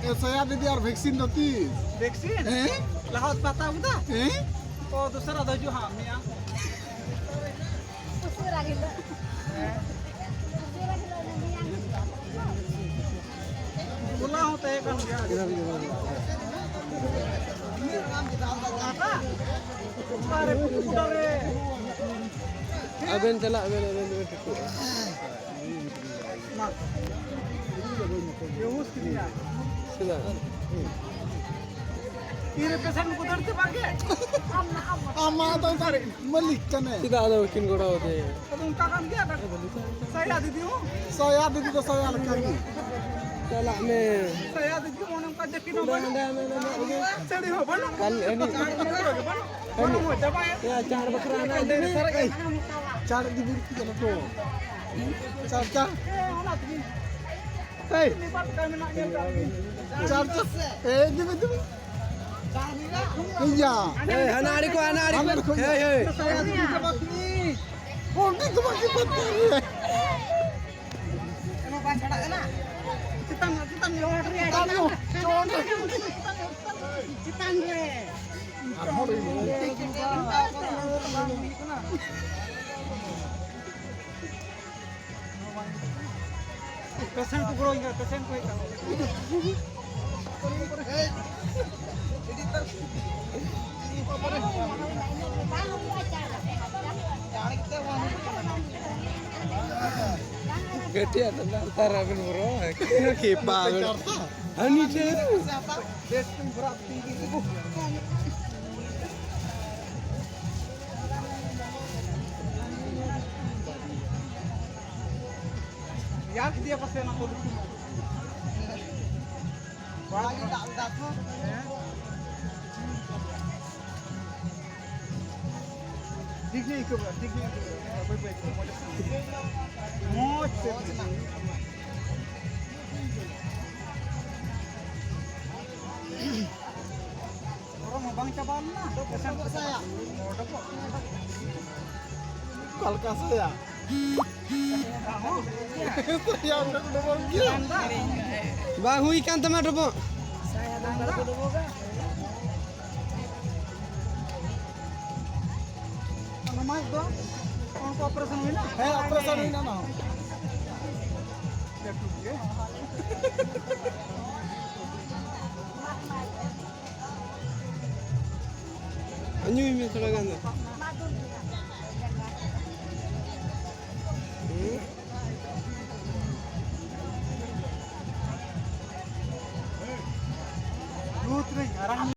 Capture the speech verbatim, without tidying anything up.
ᱮ, ᱥᱟᱭᱟ ᱫᱤᱫᱤ ᱟᱨ ᱵᱷᱮᱠᱥᱤᱱ ᱫᱚ ᱛᱤᱥ? ᱵᱷᱮᱠᱥᱤᱱ? ᱦᱮᱸ? ᱞᱟᱦᱟ ᱯᱮ ᱦᱟᱛᱟᱣ ᱠᱮᱫᱟ? ᱦᱮᱸ? ᱚ, ᱫᱚᱥᱟᱨᱟᱜ ᱫᱚ ᱦᱤᱡᱩᱜ ᱦᱟᱸᱜ ᱢᱮᱭᱟᱝ᱾ ᱩᱥᱟᱹᱨᱟ ᱜᱮ ᱫᱚ᱾ ᱦᱮᱸ? ᱩᱥᱟᱹᱨᱟ ᱜᱮ ᱫᱚ ᱢᱮᱭᱟᱝ ᱦᱤᱡᱩᱜᱼᱟ᱾ ᱦᱚᱞᱟ ᱦᱚᱸ ᱛᱟᱦᱮᱸ ᱠᱟᱱ ᱜᱮᱭᱟ᱾ ᱚᱠᱟᱨᱮ ᱠᱩᱪᱩ ᱠᱩᱴᱟ ᱨᱮ? ᱟᱵᱮᱱ ᱪᱟᱞᱟᱜ ᱵᱮᱱ, ᱟᱵᱮᱱ ᱫᱚᱵᱮᱱ ᱴᱷᱤᱠᱚᱜᱼᱟ᱾ ᱢᱟ᱾ ᱵᱮᱦᱩᱥ ᱠᱮᱫᱮᱭᱟ᱾ ᱪᱮᱫᱟᱜ? ᱛᱤᱨᱮ patient ᱠᱚ ᱫᱟᱹᱲ ᱪᱟᱵᱟᱜ ᱜᱮ? ᱟᱢ ᱢᱟ ᱫᱚ ᱥᱟᱹᱨᱤ ᱢᱟᱹᱞᱤᱠ ᱠᱟᱱᱟᱭ᱾ ᱪᱮᱫᱟᱜ ᱟᱫᱚ ᱠᱤᱱ ᱜᱚᱲᱚ ᱟᱫᱮᱭᱟ? ᱟᱫᱚ ᱚᱱᱠᱟ ᱠᱟᱱ ᱜᱮᱭᱟ, ᱟᱫᱚ ᱥᱟᱭᱟ ᱫᱤᱫᱤ ᱦᱚᱸ᱾ ᱥᱟᱭᱟ ᱫᱤᱫᱤ ᱫᱚ ᱥᱟᱭᱟ ᱞᱮᱠᱟ ᱜᱮ᱾ ᱪᱟᱞᱟᱜ ᱢᱮ᱾ ᱥᱟᱭᱟ ᱫᱤᱫᱤ ᱚᱱᱮ ᱚᱱᱠᱟ ᱡᱟᱹᱠᱤ ᱦᱚᱸ ᱚᱸᱰᱮ, ᱵᱟᱹᱱᱩᱜ᱾ ᱚᱸᱰᱮ, ᱚᱸᱰᱮ, ᱚᱸᱰᱮ, ᱚᱸᱰᱮ᱾ ᱥᱟᱹᱲᱤ ᱦᱚᱸ ᱵᱟᱹᱱᱩᱜ᱾ ᱠᱟᱞ-, ᱦᱟᱹᱱᱤ᱾ ᱪᱟᱲ ᱢᱚᱴᱚᱨ ᱜᱮ ᱵᱟᱹᱱᱩᱜ᱾ ᱦᱟᱹᱱᱤ᱾ ᱵᱟᱹᱱᱩᱜ, ᱪᱟᱵᱟᱭᱮᱱ᱾ ᱭᱟ, ᱪᱟᱲ ᱵᱟᱠᱷᱨᱟ ᱦᱟᱱᱟ ᱤᱫᱤ ᱢᱮ᱾ ᱮᱭ, ᱪᱟᱲ ᱤᱫᱤ ᱵᱤᱨ ᱠᱚ ᱪᱟᱞᱟᱜ ᱛᱚ᱾ ᱪᱟᱲ, ᱪᱟᱲ᱾ ᱦᱮᱸ, ᱚᱱᱟ ᱛᱮᱜᱮ᱾ ᱮᱭ᱾ ᱱᱮᱛᱟᱨ ᱠᱟᱹᱢᱤ ᱢᱮᱱᱟᱜ ᱧᱮᱞ ᱠᱟᱜ ᱜᱮ᱾ ᱪᱟᱲ, ᱪᱟᱲ᱾ ᱮᱭ, ᱤᱫᱤ ᱢᱮ, ᱤᱫᱤ ᱢᱮ᱾ ᱤᱭᱟ᱾ ᱮᱭ, ᱦᱟᱱᱟ ᱟᱲᱮ ᱠᱚ, ᱦᱟᱱᱟ ᱟᱲᱮ ᱠᱚ᱾ ᱦᱟᱱᱟ ᱟᱲᱮ ᱠᱚ᱾ ᱦᱮᱭ, ᱦᱮᱭ᱾ ᱚᱸᱰᱮ ᱫᱚ ᱵᱟᱠᱤ ᱯᱟᱛᱟ ᱨᱮ᱾ ᱪᱮᱛᱟᱱ, ᱪᱮᱛᱟᱱ ᱧᱚᱜ᱾ ᱪᱮᱛᱟᱱ ᱧᱚᱜ᱾ ᱪᱮᱛᱟᱱ ᱨᱮ᱾ Patient ᱠᱚ ᱜᱚᱲᱚ ᱤᱧ ᱠᱟᱱᱟ, patient ᱠᱚ ᱦᱮᱡ ᱠᱟᱱᱟ᱾ ᱜᱟᱹᱴᱤ ᱟᱫᱚ ᱞᱟᱛᱟᱨ ᱟᱵᱮᱱ ᱵᱚᱨᱚ, ᱠᱷᱮᱯᱟ ᱟᱵᱮᱱ᱾ ᱦᱟᱹᱱᱤ ᱴᱷᱮᱱ᱾ ᱨᱮᱭᱟᱲ ᱠᱮᱫᱮᱭᱟ ᱯᱟᱥᱮ ᱚᱱᱟ ᱠᱚ ᱫᱩᱠᱷᱩ᱾ ᱵᱟᱲᱟ ᱜᱮ ᱫᱟᱜ ᱞᱮᱫᱟ ᱛᱚ᱾ ᱦᱮᱸ᱾ ᱴᱷᱤᱠ ᱜᱮ ᱟᱹᱭᱠᱟᱹᱣ ᱵᱟᱲᱟ, ᱴᱷᱤᱠ ᱜᱮ ᱟᱹᱭᱠᱟᱹᱣ ᱵᱟᱲᱟ᱾ ᱵᱟᱹᱭ ᱵᱟᱹᱭ ᱛᱮ ᱢᱚᱡᱚᱜ ᱠᱟᱱᱟ᱾ ᱢᱚᱡᱽ ᱛᱮ᱾ ᱜᱚᱨᱚᱢ ᱦᱚᱸ ᱵᱟᱝ ᱪᱟᱵᱟ ᱞᱮᱱᱟ᱾ ᱯᱮᱥᱮᱱᱴ ᱠᱚ ᱥᱟᱭᱟ᱾ ᱚᱰᱚᱠᱚᱜ ᱠᱟᱱᱟ᱾ ᱚᱠᱟ ᱞᱮᱠᱟ ᱥᱟᱭᱟ? ᱥᱟᱭᱟ ᱚᱸᱰᱮ ᱠᱚ ᱰᱚᱵᱚᱞ ᱜᱮᱭᱟ᱾ ᱵᱟᱝ ᱦᱩᱭ ᱠᱟᱱ ᱛᱟᱢᱟ ᱰᱚᱵᱚᱜ᱾ ᱚᱱᱟ ᱢᱟᱥ ᱫᱚ ᱚᱱᱠᱟ ᱚᱯᱟᱨᱮᱥᱚᱱ ᱦᱩᱭᱱᱟ? ᱦᱮᱸ, ᱚᱯᱟᱨᱮᱥᱚᱱ ᱦᱩᱭᱱᱟ ᱚᱱᱟ ᱦᱚᱸ᱾ ᱞᱟᱹᱴᱩ ᱜᱮ᱾ ᱧᱩᱭ ᱢᱮ ᱛᱷᱚᱲᱟ ᱜᱟᱱ ᱫᱚ᱾ ᱦᱩᱸ? ᱫᱩᱫᱷ ᱨᱮ ᱟᱨᱟᱜ